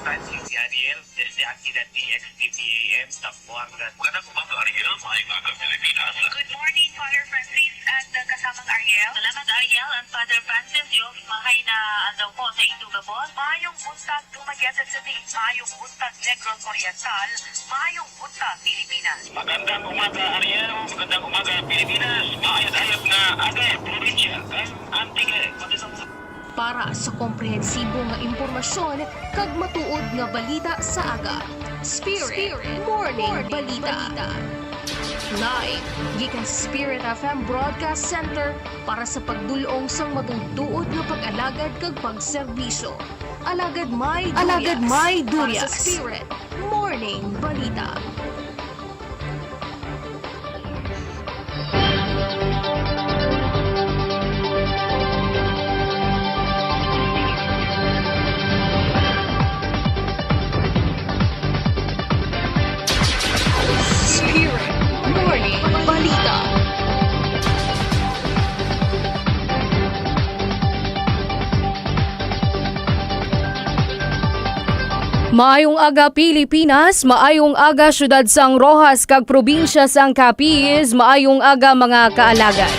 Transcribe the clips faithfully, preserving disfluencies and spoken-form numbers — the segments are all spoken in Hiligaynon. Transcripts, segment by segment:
Francis Ariel, desde aquí de T X T T A M, Zamboanga. Magandang umaga, Ariel. Maayong aga, Pilipinas. Good morning, Father Francis and, uh, kasamang Ariel. Salamat, Ariel and Father Francis. Diyos, mahay na aldaw po sa inyo gabos. Maayong buntag, Dumaguete City. Maayong buntag, Negros Oriental. Maayong buntag, Pilipinas. Magandang umaga, Ariel. Magandang umaga, Pilipinas. Maayat-ayat nga aga, probinsya kag Antique. Para sa komprehensibo nga impormasyon kag matuod nga balita sa aga, Spirit Morning Balita. Live gikan sa Spirit F M Broadcast Center para sa pagdul-ong sang matuod-tuod nga pag-alagad kag pagserbisyo. Alagad May Duryas. Alagad May Duryas. Para sa Spirit Morning Balita. Spirit Morning Balita. Maayong aga, Pilipinas. Maayong aga, siyudad sang Roxas kag probinsya sang Capiz. Maayong aga, mga kaalagad.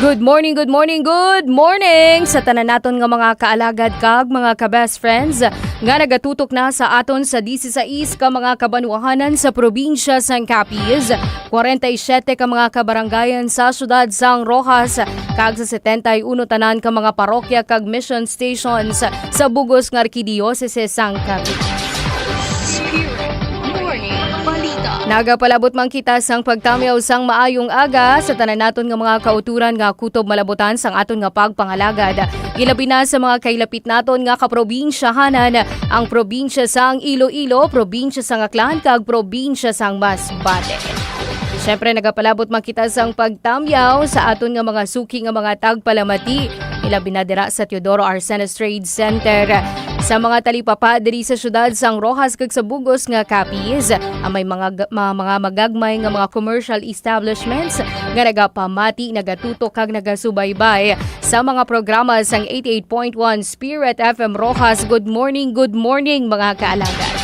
Good morning, good morning, good morning sa tanan naton nga mga kaalagad kag mga ka-best friends nga nagatutok na sa aton sa disisais ka mga kabanwahanan sa probinsya sang Capiz, kwarenta y siyete ka mga kabarangayan sa siyudad sang Roxas, kag sa setenta y uno tanan ka mga parokya kag mission stations sa bug-os nga Arkidiyosese sang Capiz. Spirit Morning Balita. Nagapalabot man kita sang pagtamyaw sang maayong aga sa tanan naton nga mga kautoran nga kutob malabutan sang aton nga pagpangalagad, ilabi na sa mga kailapit naton nga kaprobinsyahanan, ang probinsya sang Iloilo, probinsya sang Aklan, kag probinsya sang Masbate. Siyempre, nagapalabot man kita sang pagtamyaw sa aton nga mga suki nga mga tagpalamati, ilabi na dira sa Teodoro Arcenas Trade Center, sa mga talipapa diri sa siyudad sang Roxas kag sa bug-os nga Capiz, ang may mga ga-, mga, mga magagmay nga mga commercial establishments nga nagapamati, nagatutok kag nagasubaybay sa mga programa sang eighty-eight point one Spirit F M Roxas. Good morning, good morning, mga kaalagad.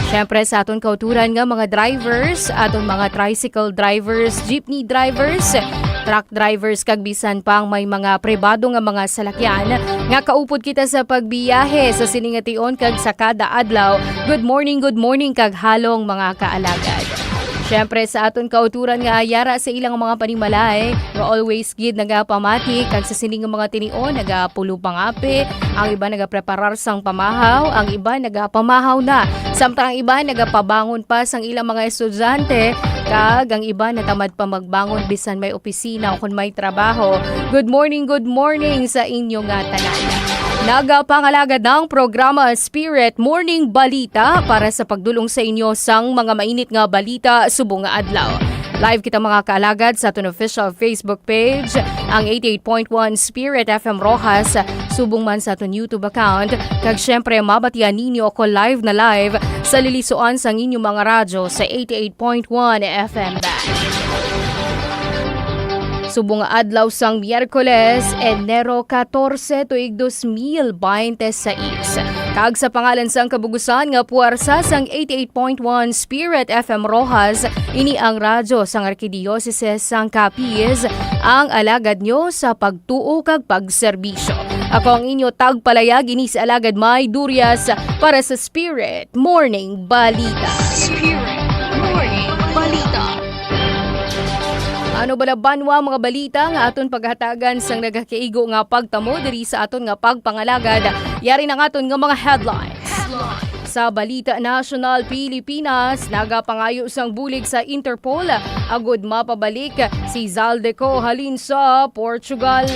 Siyempre, sa aton kauturan nga mga drivers, aton mga tricycle drivers, jeepney drivers, truck drivers, kag bisan pa ang may mga pribado nga mga salakyan nga kaupod kita sa pagbiyahe sa sini nga tion kag sa kada adlaw. Good morning, good morning, kag halong, mga kaalagad. Siyempre, sa aton kauturan nga yara sa ilang mga panimalay, nga always gid nagapamati, kag sa sini nga mga tinion, nagapulo pangape, ang iban nagapreparar sang pamahaw, ang iban nagapamahaw na, samtang ang iban nagapabangon pa sang ilang mga estudyante, kag ang iban natamad pa magbangon bisan may opisina o kon may trabaho. Good morning, good morning sa inyo nga tanan. Nagapangalagad ang programa Spirit Morning Balita para sa pagdul-ong sa inyo sang mga mainit nga balita subong nga adlaw. Live kita, mga kaalagad, sa aton official Facebook page, ang eighty-eight point one Spirit F M Roxas, subong man sa aton YouTube account, kag siyempre mabatian ninyo ako live na live sa lilisuan sang inyong mga radyo sa eighty-eight point one F M band. Subong nga adlaw sang Miyerkules, Enero catorce, tuig dos mil bente seis. Kag sa pangalan sang kabugusan nga puwersa sang eighty-eight point one Spirit F M Roxas, ini ang radyo sang Arkidiyosese sang Capiz, ang alagad nyo sa pagtuo kag pagserbisyo. Ako ang inyo tagpalayag, ini si Alagad May Durias para sa Spirit Morning Balita. Spirit Morning Balita. Ano bala banwa mga balita nga aton paghatagan sang nagakaigo nga pagtamo diri sa aton nga pagpangalagad? Yari na nga aton nga mga headlines. Sa balita nasyonal, Pilipinas nagapangayo sang bulig sa Interpol agud mapabalik si Zaldeco halin sa Portugal.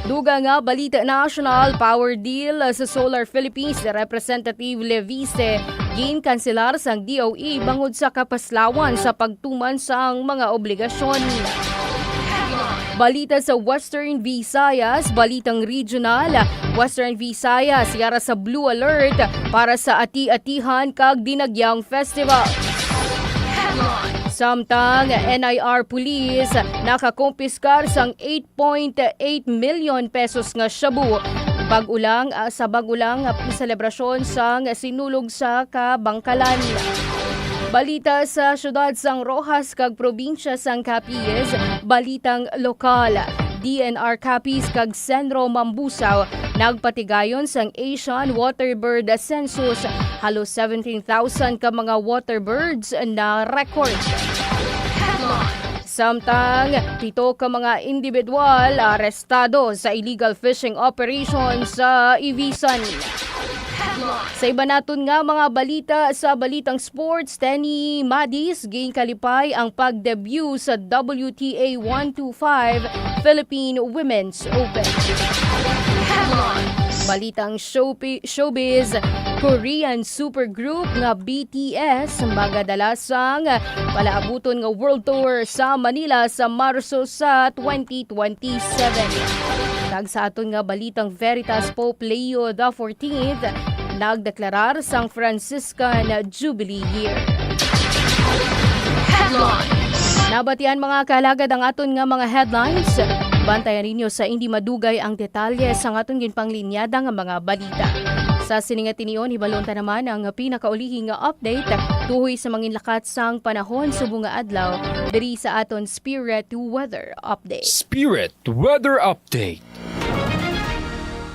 Dugang nga balita nasyonal, power deal sa Solar Philippines ni Representative Levise ginkanselar sang D O E bangod sa kapaslawan sa pagtuman sang mga obligasyon. Balita sa Western Visayas, balitang regional, Western Visayas yara sa blue alert para sa Ati-Atihan kag Dinagyang Festival. Samtang N I R Police nakakumpiskar sang eight point eight million pesos nga shabu Pag-ulang, ah, sa bag-ulang, ah, selebrasyon sang Sinulog sa Kabangkalan. Balita sa siyudad sang Roxas kag probinsya sang Capiz, balitang lokal. D N R Capiz kag Senro Mambusao nagpatigayon sang Asian Waterbird Census. Halos seventeen thousand ka mga waterbirds na record. Samtang pito ka mga individual arestado sa illegal fishing operation sa Ivisan. Sa iba naton nga mga balita, sa balitang sports, Tenny Madis, ginkalipay ang pag-debut sa W T A one two five Philippine Women's Open. Balitang showpi-, showbiz, Korean supergroup nga B T S magadala sang palaabuton nga world tour sa Manila sa Marso sa twenty twenty-seven. Kag sa aton nga balitang Veritas, Pope Leo the fourteenth nagdeklarar sang Franciscan Jubilee Year. Headlines. Nabatian, mga kaalagad, ang aton nga mga headlines. Bantayan ninyo sa indi madugay ang detalye sang aton ginpanglinyada nga mga balita. Sa sini nga tinion, hibalon ta naman ang pinakaulihing nga update tuhoy sa manginlakat sang panahon subong nga adlaw diri sa aton Spirit Weather Update. Spirit Weather Update.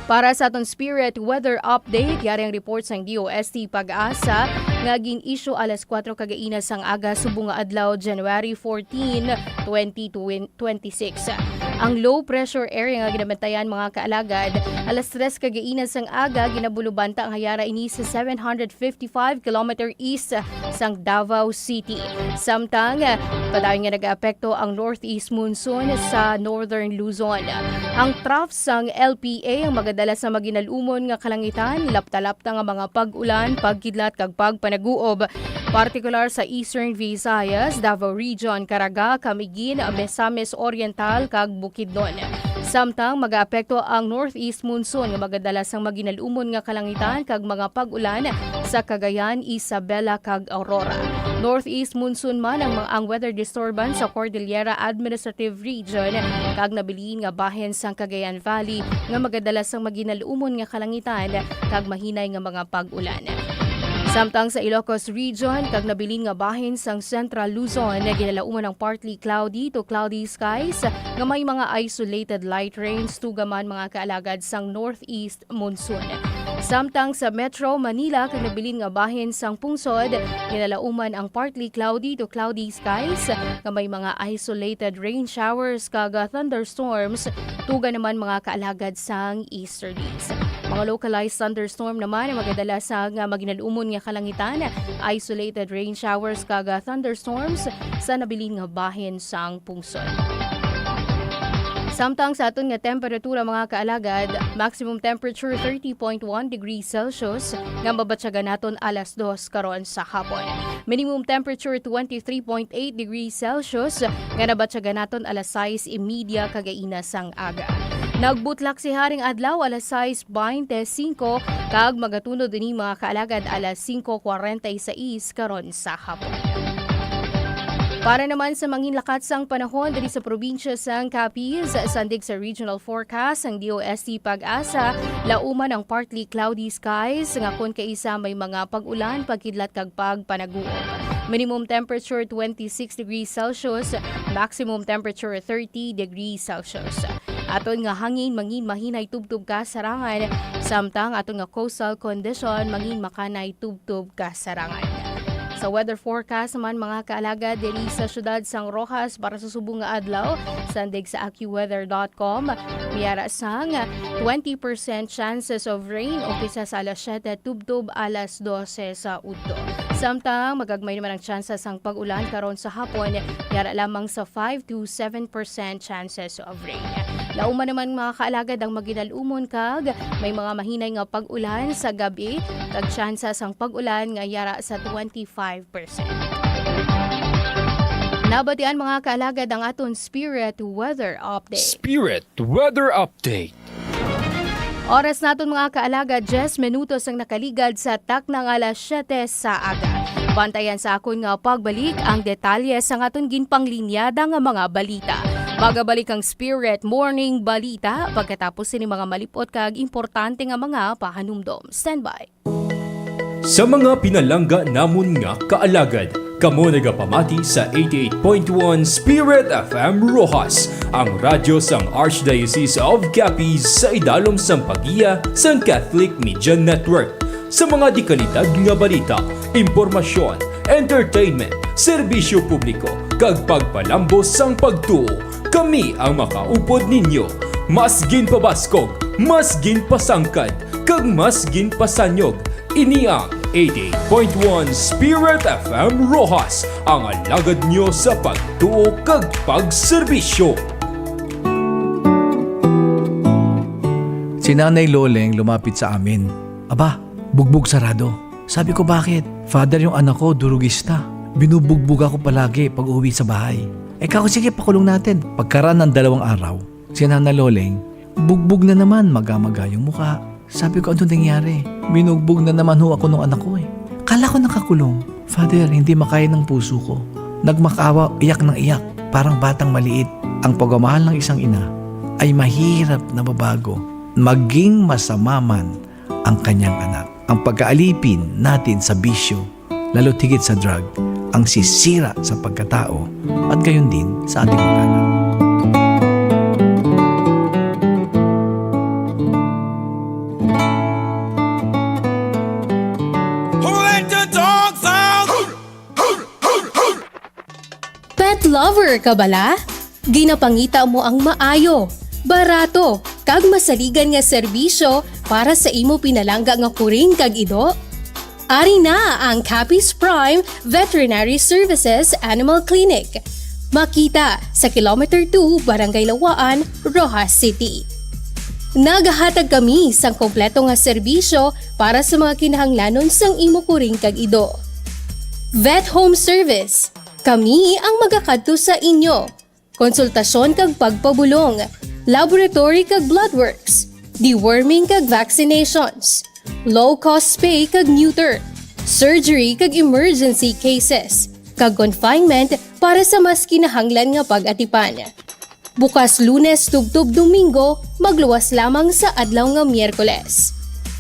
Para sa aton Spirit Weather Update, yari ang report sang D O S T PAGASA nga gin-issue alas kuwatro kagaina sang aga subong nga adlaw, January fourteen, twenty twenty-six. Ang low pressure area nga ginabantayan, mga kaalagad, alas tres kagaina sang aga, ginabulubanta nga yara ini sa seven hundred fifty-five kilometer east sang Davao City. Samtang, padayon nga nagaapekto ang northeast monsoon sa northern Luzon. Ang trough sang L P A ang magadala sa maginalumon nga kalangitan, lapta-lapta nga mga pag-ulan, pagkidlat kag pagpanaguob, partikular sa Eastern Visayas, Davao Region, Caraga, Camiguin, Misamis Oriental, kag Bukidnon. Samtang magaapekto ang northeast monsoon nga magadala sang maginalumon nga kalangitan kag mga pag-ulan sa Cagayan, Isabela, kag Aurora. Northeast monsoon man ang mga, ang weather disturbance sa Cordillera Administrative Region kag nabilin nga bahin sang Cagayan Valley nga magadala sang maginalumon nga kalangitan kag mahinay nga mga pag-ulan. Samtang sa Ilocos Region kag nabilin nga bahin sang Central Luzon, ginalauman ang partly cloudy to cloudy skies nga may mga isolated light rains, tuga man, mga kaalagad, sang northeast monsoon. Samtang sa Metro Manila kag nabilin nga bahin sang pungsod, ginalauman ang partly cloudy to cloudy skies nga may mga isolated rain showers kag thunderstorms, tuga naman, mga kaalagad, sang easterlies. Mga localized thunderstorm naman ang magadala sa nga maginalumon nga kalangitan, isolated rain showers kag thunderstorms sa nabilin nga bahin sang pungsod. Samtang sa aton nga temperatura, mga kaalagad, maximum temperature thirty point one degrees Celsius nga mabatyagan naton alas dos karon sa hapon. Minimum temperature twenty-three point eight degrees Celsius nga nabatyagan naton alas sais y media kagaina sang aga. Nagbutlak si Haring Adlaw alas sais baynte singko kag magatunod ini, mga kaalagad, alas singko kwarenta y sais karon sa hapon. Para naman sa manginlakat sang panahon diri sa probinsya sang Capiz, sandig sa regional forecast sang D O S T PAGASA, lauman ang partly cloudy skies nga kon kaisa may mga pag-ulan, pagkidlat kag pagpanaguob. Minimum temperature twenty-six degrees Celsius, maximum temperature thirty degrees Celsius. Aton nga hangin mangin mahinay tubtob kasarangan, samtang aton nga coastal condition mangin makanay tubtob kasarangan. Sa weather forecast man, mga kaalagad, diri sa siyudad sang Roxas para sa subong nga adlaw, sandig sa accuweather dot com, may ara sang twenty percent chances of rain umpisa sa alas siyete tubtob alas dose sa udto. Samtang magagmay naman ang tsansa sang pag-ulan karon sa hapon, yara lamang sa five to seven percent chances of rain. Lauman naman, mga kaalagad, ang maginalumon kag may mga mahinay nga pag-ulan sa gab-i, kag tsansa sang pag-ulan nga yara sa twenty-five percent. Nabatian, mga kaalagad, ang aton Spirit Weather Update. Spirit Weather Update. Oras naton, mga kaalagad, diyes minutos ang nakaligad sa takna nga alas siyete sa aga. Bantayan sa akon nga pagbalik ang detalye sa aton ginpanglinyada nga mga balita. Magabalik ang Spirit Morning Balita pagkatapos sini mga malipot kag importante nga mga pahanumdom. Standby. Sa mga pinalangga namon nga kaalagad, kamo nagapamati sa eighty-eight point one Spirit F M Roxas, ang radyo sang Archdiocese of Capiz sa idalom sang paggiya sang Catholic Media Network. Sa mga dikalidad nga balita, impormasyon, entertainment, serbisyo publiko, kag pagpalambo sang pagtuo, kami ang makaupod ninyo. Mas ginpabaskog, mas ginpasangkad, kag mas ginpasanyog. Ini ang eighty-eight point one Spirit F M Roxas, ang alagad nyo sa pagtuo kag pagserbisyo. Si Nanay Loleng lumapit sa amin. "Aba, bugbog sarado." Sabi ko, "Bakit?" "Father, yung anak ko, durugista. Binubugbog ako palagi pag uwi sa bahay." Eh, kako, "Sige, pakulong natin." Pagkaraan ng dalawang araw, si Nanay Loleng, bugbog na naman, maga-maga yung mukha. Sabi ko, "Ano nangyari?" "Binugbog na naman ho ako ng anak ko eh. Kala ko nakakulong." "Father, hindi makaya ng puso ko." Nagmakaawa, iyak ng iyak, parang batang maliit. Ang pagmamahal ng isang ina ay mahirap na mabago. Maging masama man ang kanyang anak. Ang pagkaalipin natin sa bisyo, lalo't higit sa drug, ang sisira sa pagkatao at gayon din sa ating mga anak. Who let the dogs out? Pet lover ka bala? Ginapangita mo ang maayo, barato, kag masaligan nga serbisyo para sa imo pinalangga nga kuring kag ido? Ari na ang Capiz Prime Veterinary Services Animal Clinic. Makita sa Kilometer two, Barangay Lawaan, Roxas City. Nagahatag kami sang kompleto nga serbisyo para sa mga kinahanglanon sang imo kuring kag ido. Vet Home Service. Kami ang magakadto sa inyo. Konsultasyon kag pagpabulong, laboratory kag blood works, deworming kag vaccinations, low-cost spay kag neuter, surgery kag emergency cases, kag confinement para sa mas kinahanglan nga pag-atipan. Bukas Lunes tubtob Domingo, magluwas lamang sa adlaw nga Miyerkules.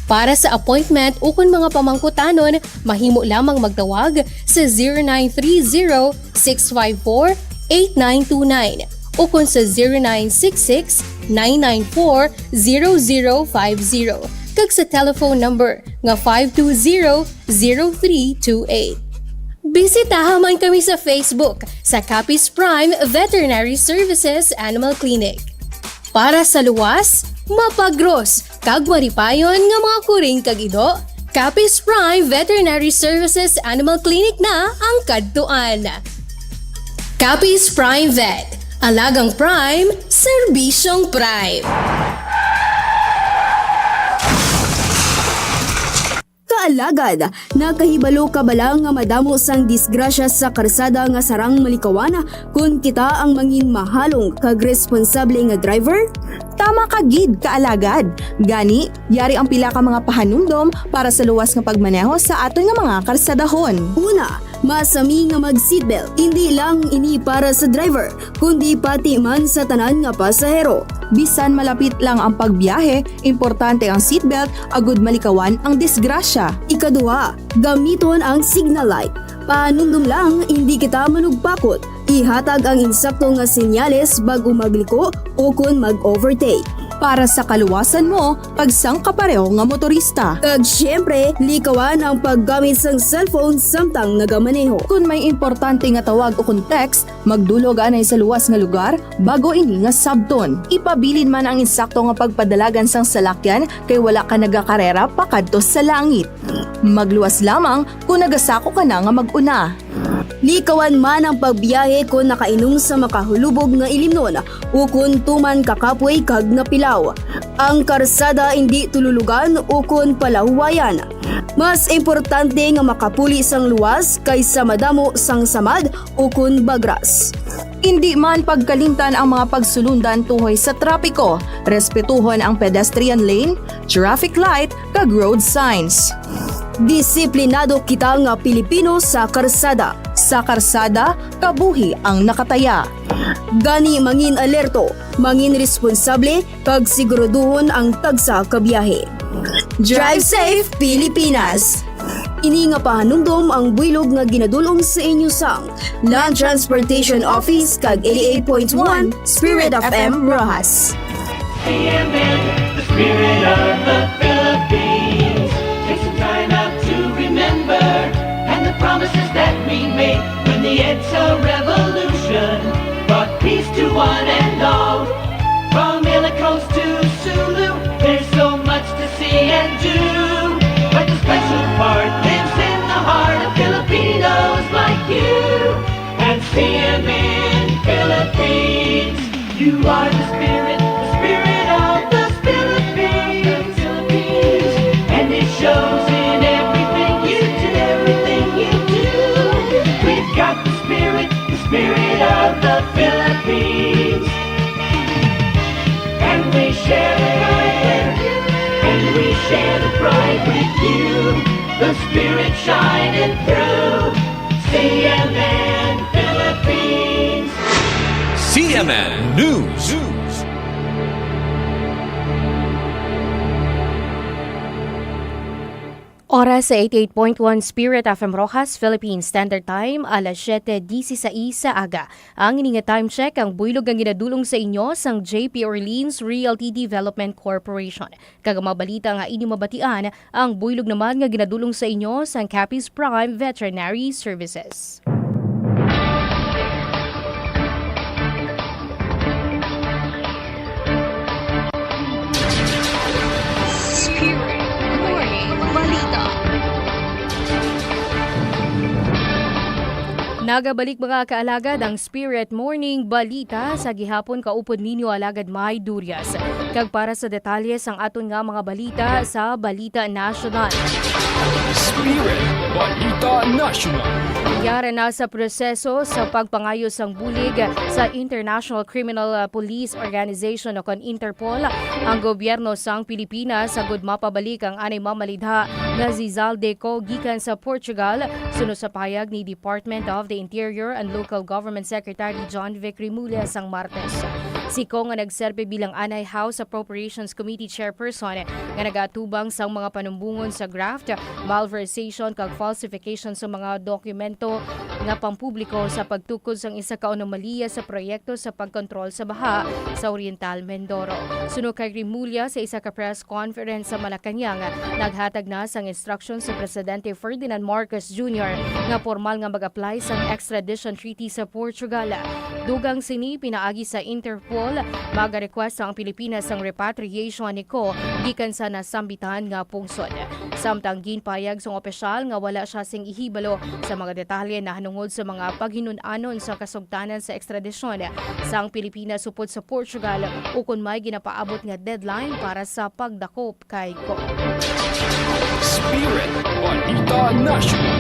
Para sa appointment ukon mga pamangkutanon, mahimo lamang magtawag sa zero nine three zero, six five four, eight nine two nine ukon sa zero nine six six, nine nine four, zero zero five zero kag sa telephone number nga five two zero, zero three two eight. Bisitaha man kami sa Facebook sa Capiz Prime Veterinary Services Animal Clinic. Para sa luwas, mapagros, kag maripayon nga mga kuring kag ido, Capiz Prime Veterinary Services Animal Clinic na ang kadtuan. Capiz Prime Vet, alagang Prime, serbisyong Prime. Kaalagad, nakahibalo ka bala nga madamo sang disgrasya sa karsada nga sarang malikawan kon kita ang mangin mahalong kag responsable nga driver? Tama ka gid, kaalagad. Gani, yari ang pila ka mga pahanumdom para sa luwas nga pagmaneho sa aton nga mga karsadahon. Una, masami nga mag-seatbelt. Indi lang ini para sa driver, kundi pati man sa tanan nga pasahero. Bisan malapit lang ang pagbiyahe, importante ang seatbelt agud malikawan ang disgrasya. Ikaduha, gamiton ang signal light. Pahanumdom lang, indi kita manugpakot. Ihatag ang insakto nga senyales bag-o magliko ukon mag-overtake. Para sa kaluwasan mo, kag sang kapareho nga motorista. Kag siyempre, likawan ang paggamit sang cellphone samtang nagamaneho. Kon may importante nga tawag ukon text, magdulog anay sa luwas nga lugar bag-o ini nga sabton. Ipabilin man ang insakto nga pagpadalagan sang salakyan kay wala ka nagakarera pakadto sa langit. Magluwas lamang kon nagasako ka na nga mag-una. Likawan man ang pagbiyahe kon nakainom sa makahulubog nga ilimnon ukon tuman ka kapoy kag napilaw. Ang karsada indi tululugan ukon palahuwayan. Mas importante nga makapuli sang luwas kaysa madamo sang samad ukon bagras. Indi man pagkalimtan ang mga pagsulundan tuhoy sa trapiko. Respetuhon ang pedestrian lane, traffic light, kag road signs. Disiplinado kita nga Pilipino sa karsada. Sa karsada, kabuhi ang nakataya. Gani, mangin alerto, mangin responsable, kag siguraduhon ang tagsa ka biyahe. Drive safe, Pilipinas! Ini nga pahanumdom ang buylog nga ginadul-ong sa inyo sang Land Transportation Office kag eighty-eight point one Spirit F M Roxas. C M N, the spirit of the Philippines. Take some time out to remember and the promises that we made when the EDSA revolution brought peace to one and all. From Ilocos to Sulu, there's so much to see and do. But the special part lives in the heart of Filipinos like you and C M N Philippines. You are the spirit, the spirit of the Philippines. And it shows in everything you do, everything you do. We've got the spirit, the spirit of the Philippines. And we share the pride with you. And we share the pride with you. The spirit shining through. C M N Philippines. C M N News. Oras sa eighty-eight point one Spirit F M Roxas, Philippine Standard Time, alas siete dieciséis sa aga. Ang ini nga time check ang buylog nga ginadul-ong sa inyo sang J P Orleans Realty Development Corporation. Kag ang mga balita nga inyo mabatian, ang buylog naman nga ginadul-ong sa inyo sang Capiz Prime Veterinary Services. Spirit Morning Balita. Nagabalik, mga kaalagad, ang Spirit Morning Balita sa gihapon. Kaupod ninyo, Alagad May Durias. Kag para sa detalye sang aton nga mga balita sa Balita Nasyonal. Spirit Balita Nasyonal. Yara na sa proseso sa pagpangayo sang bulig sa International Criminal, uh, Police Organization o kon Interpol ang gobyerno sang Pilipinas, agud mapabalik ang anay mamalidha nga si Zaldy Co gikan sa Portugal, suno sa payag ni Department of the Interior and Local Government Secretary John Vic Remulla sang Martes. Si Co nga nagserbi bilang anay House Appropriations Committee Chairperson nga nagaatubang sang mga panumbongon sa graft, malversation kag falsification sa mga dokumento nga pampubliko sa pagtukod sang isa ka anomalya sa proyekto sa pagkontrol sa baha sa Oriental Mindoro. Suno kay Remulla, sa isa ka press conference sa Malacañang, naghatag na sang instruction si Presidente Ferdinand Marcos Junior nga pormal nga mag-apply sang extradition treaty sa Portugal. Dugang sini, pinaagi sa Interpol, maga-request ang Pilipinas sang repatriation ni Co gikan sa nasambitan nga pungsod. Samtang ginpayag sang opisyal nga wala sia sing ihibalo sa mga detalye nahanungod sa mga paghinun-anon sa kasugtanan sa ekstradisyon sang Pilipinas upod sa Portugal, ukon may ginapaabot nga deadline para sa pagdakop kay Co. Spirit Balita National.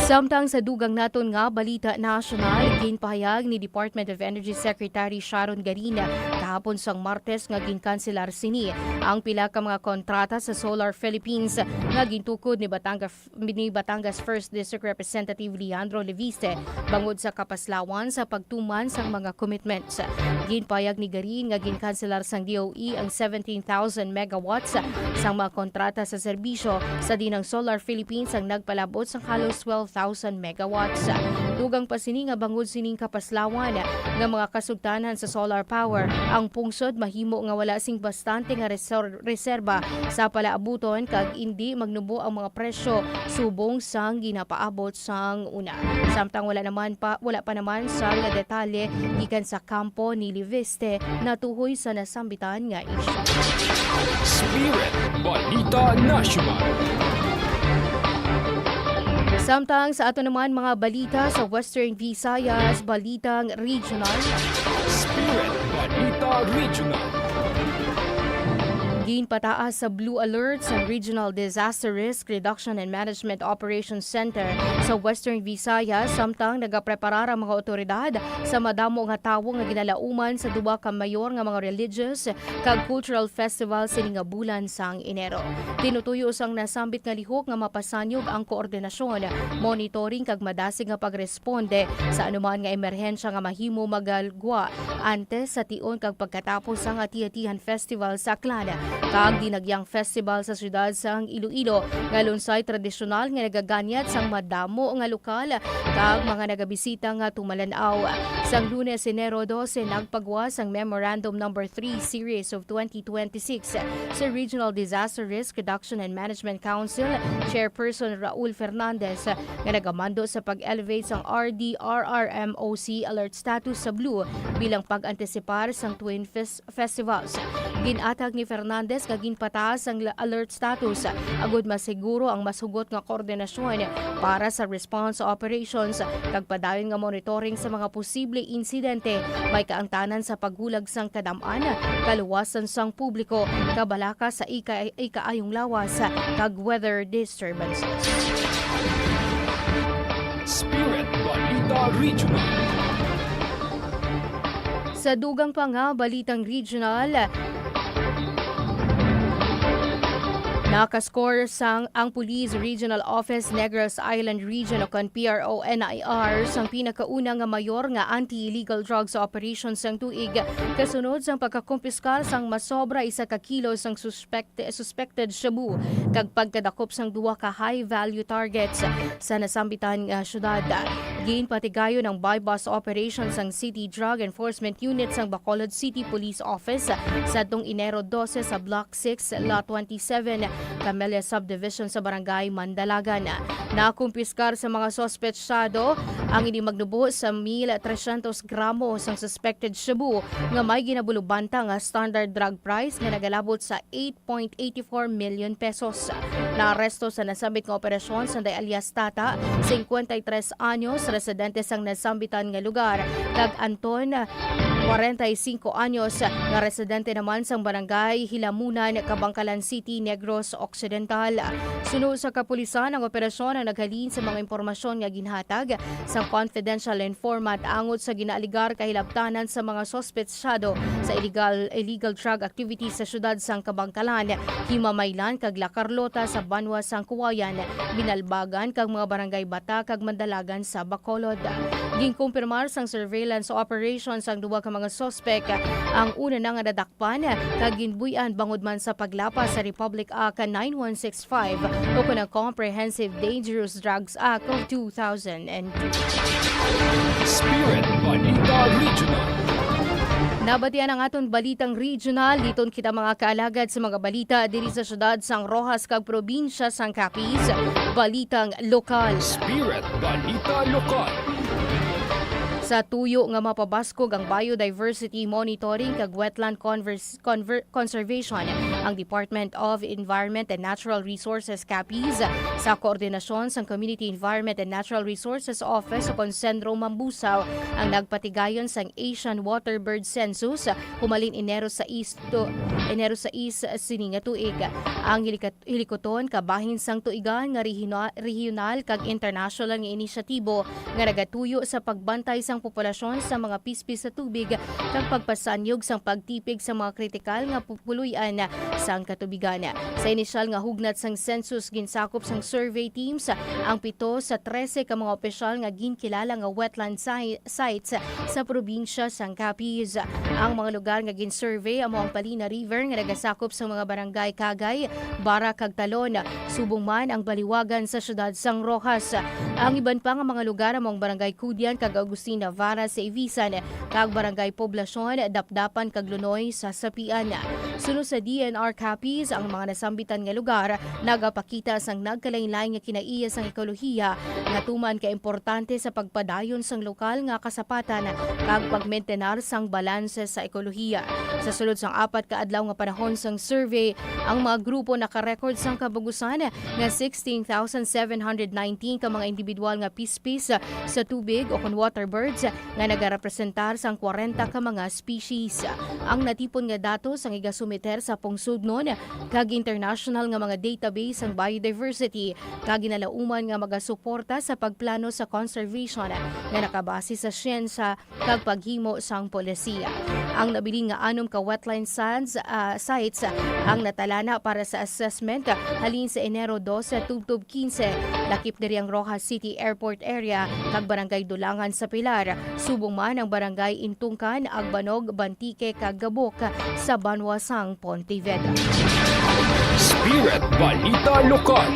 Samtang sa dugang naton nga balita nasyonal, ginpahayag ni Department of Energy Secretary Sharon Garin kahapon sang Martes nga ginkanselar sini ang pila ka mga kontrata sa Solar Philippines nga gintukod ni Batanga ni Batangas First District Representative Leandro Leviste bangod sa kapaslawan sa pagtuman sang mga commitments. Ginpayag ni Garin nga ginkanselar sang D O E ang seventeen thousand megawatts sang mga kontrata sa serbisyo, sa diin ang Solar Philippines ang nagpalab-ot sang halos twelve thousand megawatts. Dugang pa sini nga bangod sining kapaslawan nga mga kasugtanan sa solar power, ang pungsod mahimo nga wala sing bastante nga resor-, reserba sa palaabuton kag indi magnubo ang mga presyo subong sang ginapaabot sang una. Samtang wala naman pa, wala pa naman sang detalye gikan sa kampo ni Leviste natuhoy sa nasambitan nga isyu. Spirit Balita National. Samtang sa ato naman mga balita sa Western Visayas, balitang regional. Spirit Balita Regional. Ginpataas sa blue alert sa Regional Disaster Risk Reduction and Management Operations Center sa Western Visayas, samtang nagapreparar ang mga otoridad sa madamo nga tawo nga ginalauman sa duwa ka mayor nga mga religious kag cultural festival sini nga bulan sang Enero. Tinutuyo sang nasambit nga lihok nga mapasanyog ang koordinasyon, monitoring kag madasig nga pagresponde sa anuman nga emerhensya nga mahimo magagwa antes, sa tion kag pagkatapos sang Ati-Atihan Festival sa Aklan kag Dinagyang Festival sa siyudad sang Iloilo, nga lunsay tradisyonal nga nagaganyat sang madamo nga lokal kag mga nagabisita nga tumalan-aw. Sang Lunes, Enero dose, nagpagawa sang Memorandum Number Three Series of twenty twenty-six sa Regional Disaster Risk Reduction and Management Council Chairperson Raul Fernandez, nga nagamando sa pag-elevate sang R D R R M O C alert status sa blue bilang pag-antisipar sang Twin Fes-, Festivals. Ginatag ni Fernandez nga ginpataas ang la-, alert status agud masiguro ang mas hugot nga koordinasyon para sa response operations kag padayon nga monitoring sa mga posible insidente may kaangtanan sa paghulag sang kadam-an, kaluwasan sang publiko, kabalaka sa ika-, ikaayong lawas, kag weather disturbances. Spirit Balita Regional. Sa dugang pa nga balitang regional, nakascore sang ang Police Regional Office Negros Island Region, o kon P R O N I R, sang pinakauna nga mayor nga anti-illegal drugs operation sang tuig, kasunod sang pagkakumpiskar sang masobra isa ka kilo sang suspect suspected shabu kag pagkadakop sang duha ka high-value targets sa nasambitan nga syudad. Ginpatigayon ang buy-bust operation sang City Drug Enforcement Unit sang Bacolod City Police Office sadtong Enero dose sa Block six, Lot twenty-seven, Camellia Subdivision sa Barangay Mandalagan. Nakumpiskar sa mga suspetsado ang ini magnubo sa mil tresyentos gramo sang suspected shabu nga may ginabulubanta nga standard drug price nga nagalabot sa eight point eighty-four million pesos. Naaresto sa nasambit nga operasyon sanday alias Tata, singkwenta y tres anyos, residente sang nasambitan nga lugar, kag Anton, kwarenta y singko anyos, nga residente naman sang barangay Hilamunan, Kabangkalan City, Negros Occidental. Suno sa kapulisan, ang operasyon ang naghalin sa mga impormasyon nga ginhatag sang confidential informant angot sa ginaaligar kahilabtanan sa mga suspetsado sa illegal, illegal drug activities sa siyudad sang Kabangkalan, Himamaylan, kag La Carlota sa banwa sang Cauayan, Binalbagan, kag mga barangay Bata kag Mandalagan sa Bacolod. Ginkumpirmar sang surveillance operation sang duha ka mga suspek ang una na nga nadakpan kag ginbuy-an bangod man sa paglapas sa Republic Act nine one six five o kon ang Comprehensive Dangerous Drugs Act of two thousand and two. Spirit Balita Regional. Nabatian ang aton balitang regional. Liton kita, mga kaalagad, sa mga balita diri sa siyudad sang Roxas kag probinsya sang Capiz. Balitang lokal. Spirit Balita Lokal. Sa tuyo nga mapabaskog ang biodiversity monitoring kag wetland convers-, conver-, conservation, ang Department of Environment and Natural Resources, Capiz, sa koordinasyon sang Community Environment and Natural Resources Office o kon CENRO Mambusao, ang nagpatigayon sang Asian Waterbird Census humalin Enero sais to, Enero sais sini nga tuig. Ang hilikat-, hilikuton kabahin sang tuigan nga rehina-, regional kag international nga inisyatibo nga nagatuyo sa pagbantay sang populasyon sa mga pispis sa tubig kag pagpasanyog sang pagtipig sa mga kritikal nga pu-, puloy-an sang katubigan. Sa inisyal nga hugnat sang census, ginsakop sang survey teams ang pito sa trese ka mga opisyal nga ginkilala nga wetland si-, sites sa probinsya sang Capiz. Ang mga lugar nga gin-survey amo ang Palina River nga nagasakop sa mga barangay Cagay, Bara, kag Talon, subong man ang Baliwagan sa siyudad sang Roxas. Ang iban pa nga mga lugar amo ang Barangay Cudian kag Agustin Navarra sa Ivisan, kag Barangay Poblacion, Dapdapan, kag Lunoy sa Sapian. Suno sa D N R Capiz, ang mga nasambitan nga lugar nagapakita sang nagkalainlain nga kinaiya sang ekolohiya nga tuman ka importante sa pagpadayon sang lokal nga kasapatan kag pagmentenar sang balanse sa ekolohiya. Sa sulod sang apat ka adlaw nga panahon sang survey, ang mga grupo nakarecord sang kabug-usan nga sixteen thousand seven hundred nineteen ka mga individual nga pispis sa tubig o kon waterbirds nga nagarepresentar sa sang kwarenta ka mga species. Ang natipon nga datos ang igasumiter sa pungsodnon kag international nga mga database sang biodiversity, kag ginalauman nga magasuporta sa pagplano sa conservation nga nakabase sa siyensya kag paghimo sang polisiya. Ang nabilin nga anom ka wetland sands, ah, sites ang natalana para sa assessment halin sa Enero dose tubtob kinse. Lakip diri ang Roxas City Airport Area kag Barangay Dulangan sa Pilar, subong man ang Barangay Intungkan, Agbanog, Bantique kag Gabok sa banwa sang Pontevedra. Spirit Balita Lokal.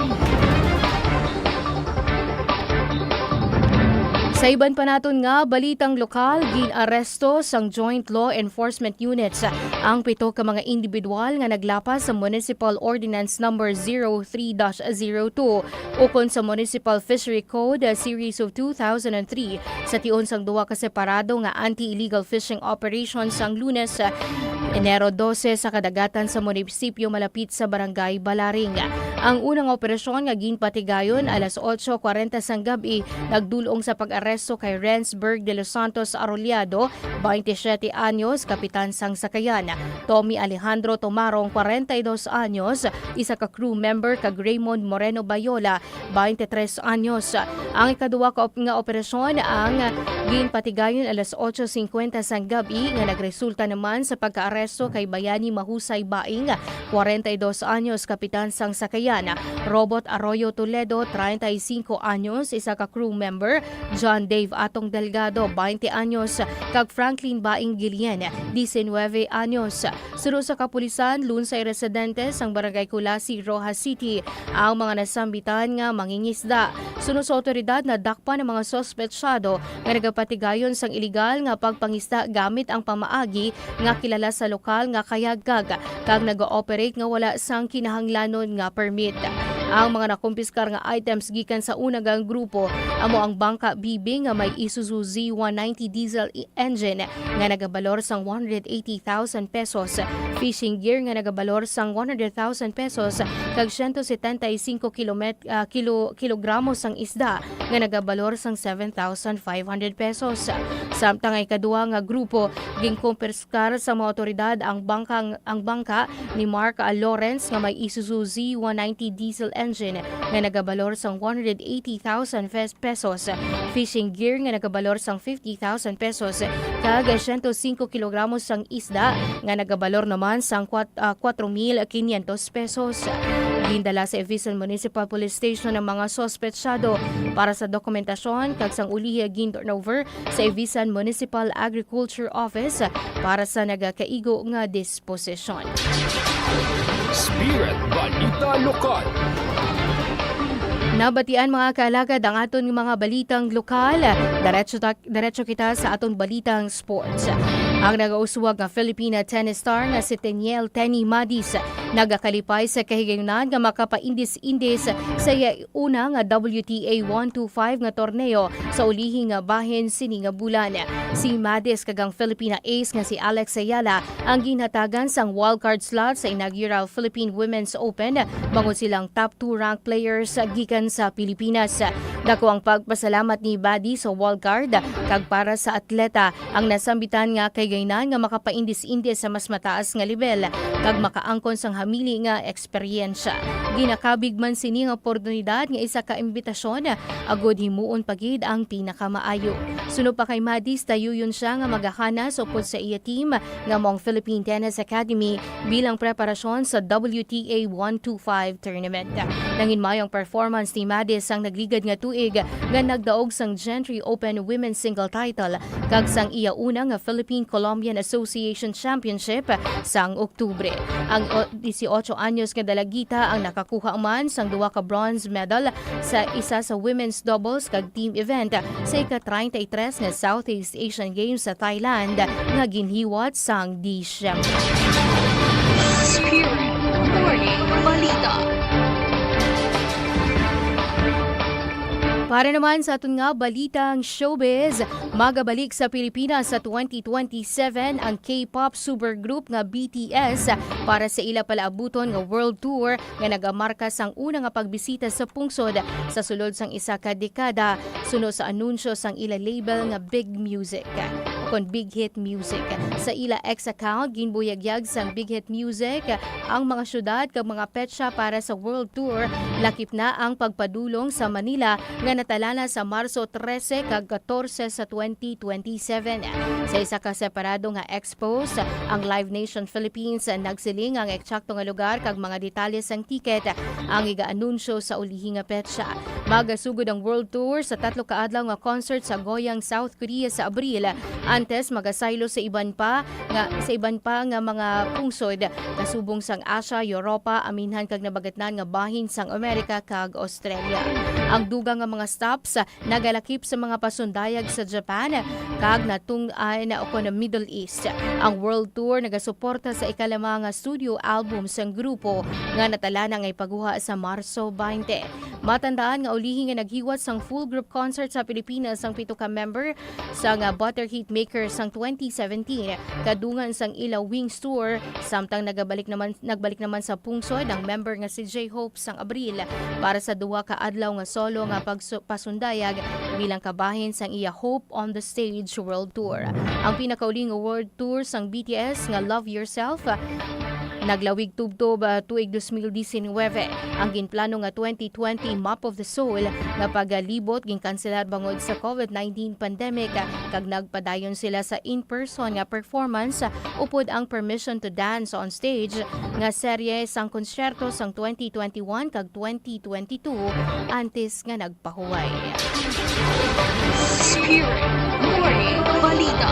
Sa iban pa naton nga balitang lokal, gin-aresto sang Joint Law Enforcement Units ang pito ka mga individual nga naglapas sa Municipal Ordinance Number zero three dash zero two ukon sa Municipal Fishery Code, uh, Series of two thousand and three, sa tion sang duha ka separado nga anti-illegal fishing operation sang Lunes, uh, Enero dose, sa kadagatan sa munisipyo malapit sa Barangay Balaring. Ang unang operasyon nga ginpatigayon alas otso kwarenta sang gab-i, nagdul-ong sa pag-aresto kay Rensburg de los Santos Arrollado, twenty-siete anyos, kapitan sang sakayan, Tommy Alejandro Tomarong, kwarenta y dos anyos, isa ka crew member, kag Raymond Moreno Bayola, twenty-tres anyos. Ang ikaduha ka op-, nga operasyon ang ginpatigayon alas otso singkwenta sang gab-i, nga nagresulta naman sa pagkaaresto kay Bayani Mahusay Baing, kwarenta y dos anyos, kapitan sang sakayan, Robot Arroyo Toledo, treinta y cinco anyos, isa ka crew member, John Dave Atong Delgado, twenty anyos, kag Franklin Baing Gilien, diecinueve anyos. Suno sa kapulisan, Lunsay residente sang Barangay Culasi, Roxas City, ang mga nasambitan nga mangingisda. Suno sa awtoridad, nadakpan ang mga suspetsado nga nagapatigayon sang iligal nga pagpangisda gamit ang pamaagi nga kilala sa lokal nga kayagkag, kag nag-ooperate nga wala sang kinahanglanon nga permit. Ang mga nakumpiskar nga items gikan sa una nga grupo amo ang bangka B B nga may Isuzu Z one ninety diesel i-, engine nga nagabalor sang one hundred eighty thousand pesos, fishing gear nga nagabalor sang one hundred thousand pesos, kag siyento setenta y cinco kilomet-, ah, kilo-, kilogramo sang isda nga nagabalor sang seven thousand five hundred pesos. Samtang ang ikaduha nga grupo, ginkumpiskar sa mga awtoridad ang bangkang, ang bangka ni Mark, ah, Lawrence nga may Isuzu Z one ninety diesel engine nga nagabalor sang one hundred eighty thousand fes-, pesos, fishing gear nga nagabalor sang fifty thousand pesos, kag siyento singko kilogramo sang isda nga nagabalor naman sang kwat-, ah, kwatro mil kinyentos pesos. Gindala sa Ivisan Municipal Police Station ang mga suspetsado para sa dokumentasyon, kag sang ulihi gin-turnover sa Ivisan Municipal Agriculture Office para sa nagakaigo nga disposisyon. Spirit Balita Lokal. Nabatian, mga kaalagad, ang aton mga balitang lokal. Diretso ta-, diretso kita sa aton balitang sports. Ang nagauswag nga Filipina tennis star nga si Teniel Tenny Madis nagakalipay sa kahigayunan nga makapaindis-indis sa iya una nga W T A one two five nga torneo sa ulihi nga bahin sini nga bulan. Si Madis kag ang Filipina ace nga si Alex Ayala ang ginhatagan sang wildcard slot sa inaugural Philippine Women's Open, bangod silang top two rank players gikan sa Pilipinas. Dako ang pagpasalamat ni Madis sa wildcard kag para sa atleta ang nasambitan nga kahigayunan nga makapaindis-indis sa mas mataas nga lebel kag makaangkon sang hamili nga eksperyensya. Ginakabig man sini nga oportunidad nga isa ka imbitasyon agud himuon pa gid ang pinakamaayo. Suno pa kay Madis, tayuyon siya nga magahanas upod sa iya team nga amo ang Philippine Tennis Academy bilang preparasyon sa W T A one two five tournament. Nanginmayo ang performance ni Madis sang nagligad nga tuig nga nagdaog sang Gentry Open Women's Single title kag sang iya una nga Philippine Colombian Association Championship sang Oktubre. Ang o-, dieciocho anyos nga dalagita ang nakakuha man sang duha ka bronze medal sa isa sa women's doubles kag team event sa ika-treinta y tres nga Southeast Asian Games sa Thailand nga ginhiwat sang Disyembre. Spirit Morning Balita. Para naman sa aton nga balitang showbiz, magabalik sa Pilipinas sa twenty twenty-seven ang K-pop supergroup nga B T S para sa ila palaabuton nga world tour nga nagamarka sang una nga pagbisita sa pungsod sa sulod sang isa ka dekada, suno sa anunsyo sang ila label nga Big Music. kon Big Hit Music. Sa ila X account, ginbuyagyag sang Big Hit Music ang mga syudad kag mga petsa para sa World Tour, lakip na ang pagpadulong sa Manila nga natalana sa Marso trese kag katorse sa twenty twenty-seven. Sa isa ka separado nga X post, ang Live Nation Philippines nagsiling ang eksakto nga lugar kag mga detalye sang ticket ang iga-anunsyo sa ulihi nga petsa. Magasugod ang World Tour sa tatlo ka adlaw nga concert sa Goyang, South Korea sa Abril, antes magasaylo sa iban pa nga, sa iban pa nga mga pungsod kasubong sang Asia, Europa, aminhan kag nabagatnan nga bahin sang Amerika kag Australia. Ang dugang nga mga stops nagalakip sa mga pasundayag sa Japan kag natun-an o kon Middle East. Ang World Tour nagasuporta sa ikalima nga studio album sang grupo nga natalana nga ipagguha sa Marso twenty. Matandaan nga ulihi nga naghiwat sang full group concert sa Pilipinas ang pito ka member sang, ah, Butter Hitmaker sang twenty seventeen, kadungan sang ila Wings Tour, samtang nagabalik naman, nagbalik naman sa pungsod ang member nga si J-Hope sang Abril para sa duha ka adlaw nga solo nga pagsu-, pasundayag bilang kabahin sang iya Hope on the Stage World Tour. Ang pinakauli nga World Tour sang B T S nga Love Yourself, ah, naglawig tubtob, ah, tuig dos mil disinwebe. Ang ginplano nga twenty twenty Map of the Soul nga pagalibot ginkanselar bangod sa COVID nineteen pandemic, ah, kag nagpadayon sila sa in-person nga performance, ah, upod ang Permission to Dance on Stage nga serye sang konsyerto sang twenty twenty-one kag twenty twenty-two antes nga nagpahuway. Spirit Morning Balita.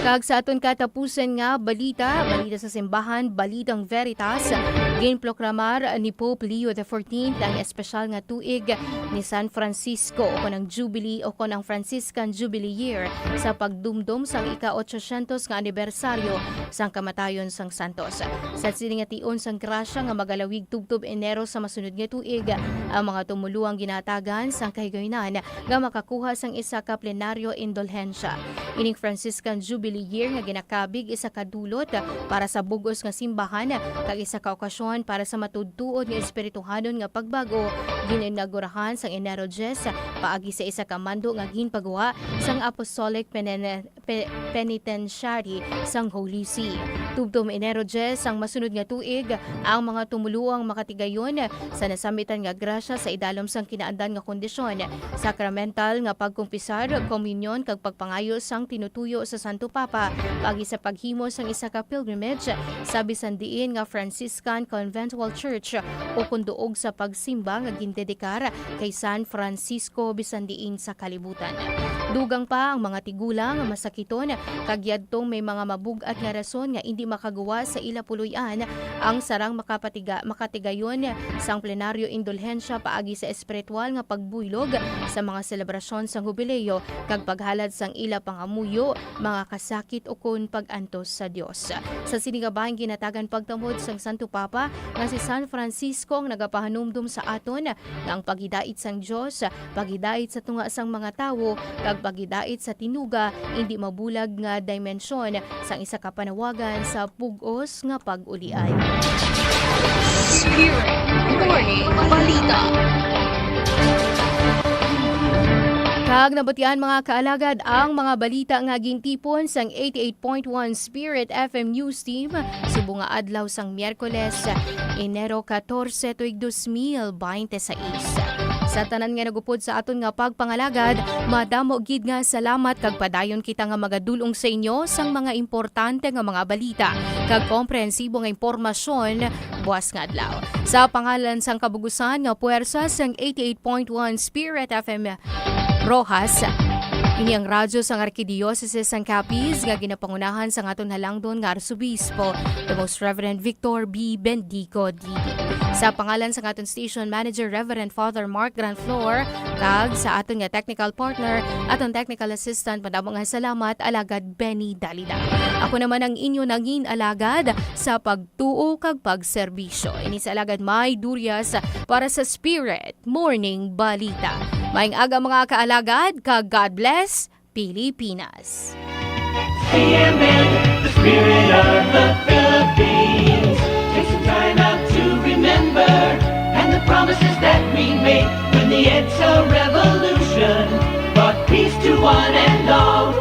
Kag sa aton katapusan nga balita, balita sa simbahan, Balitang Veritas, ginproklamar ni Pope Leo the fourteenth ang espesyal nga tuig ni San Francisco, o kon ang Jubilee, o kon ang Franciscan Jubilee Year, sa pagdumdom sang ika-otsosyentos nga anibersaryo sang kamatayon sang santos. Sa sini nga tion sang grasya nga magalawig tubtob Enero sa masunod nga tuig, ang mga tumoluo ang ginahatagan sang kahigayunan nga makakuha sang isa ka plenaryo indulhensya. Ining Franciscan Jubilee Year nga ginakabig isa ka dulot para sa bug-os nga simbahan kag isa ka okasyon para sa matuod-tuod nga espirituhanon nga pagbag-o, gin-inaugurahan sang Enero diyes paagi sa isa ka mando nga ginpagwa sang Apostolic Penen-, Pe-, Penitentiary sang Holy See. Tubtob Enero diyes sang masunod nga tuig, ang mga tumoluo ang makatigayon sa nasamitan nga grasya sa idalom sang kinaandan nga kondisyon, sakramental nga pagkumpisar, komunyon, kag pagpangayo sang tinutuyo sa Santo Papa paagi sa paghimo sang isa ka pilgrimage sa bisan diin nga Franciscan Conventual Church, o kon duog sa pagsimba nga gindedikar kay San Francisco bisan diin sa kalibutan. Dugang pa ang mga tigulang nga masakiton kag yadtong may mga mabug-at nga rason nga indi makagwa sa ila puloy-an ang sarang makapatiga-, makatigayon sang plenaryo indulhensya paagi sa espiritual nga pagbuylog sa mga selebrasyon sang Hubileo kag paghalad sang ila pangamuyo, mga kasakit, ukon pag-antos sa Dios. Sa sini nga bahin ginhatagan pagtamod sang Santo Papa nga si San Francisco ang nagapahanumdom sa aton nga ang paghidait sang Dios, paghidait sa tunga sang mga tawo, kag paghidait sa tinuga indi mabulag nga dimensyon sang isa ka panawagan sa bug-os nga pag-ulian. Spirit Morning Balita. Kag nabatian, mga kaalagad, ang mga balita nga gintipon sang eighty-eight point one Spirit F M News Team subong nga adlaw sang Miyerkules, Enero katorse, tuig dos mil baynte sais. Sa tanan nga nagupod sa aton nga pagpangalagad, madamo gid nga salamat kag padayon kita nga magadul-ong sa inyo sang mga importante nga mga balita kag komprehensibo nga impormasyon buas nga adlaw. Sa pangalan sang kabug-usan nga puwersa sang eighty-eight point one Spirit F M Roxas, ini ang radyo sang Arkidiyosese sang Capiz nga ginapangunahan sang aton halangdon nga Arsobispo, the Most Reverend Victor B. Bendico, D D. Sa pangalan sang aton station manager, Reverend Father Mark Granflor, kag sa aton nga technical partner, aton technical assistant, madamo nga salamat, Alagad Benny Dalida. Ako naman ang inyo nangin alagad sa pagtuo kag pagserbisyo. Ini si Alagad May Durias para sa Spirit Morning Balita. Maayong aga, mga kaalagad, kag God bless Pilipinas. C M N, the spirit of the Philippines. Take some time out to remember, and the promises that we made when the EDSA revolution brought peace to one and all.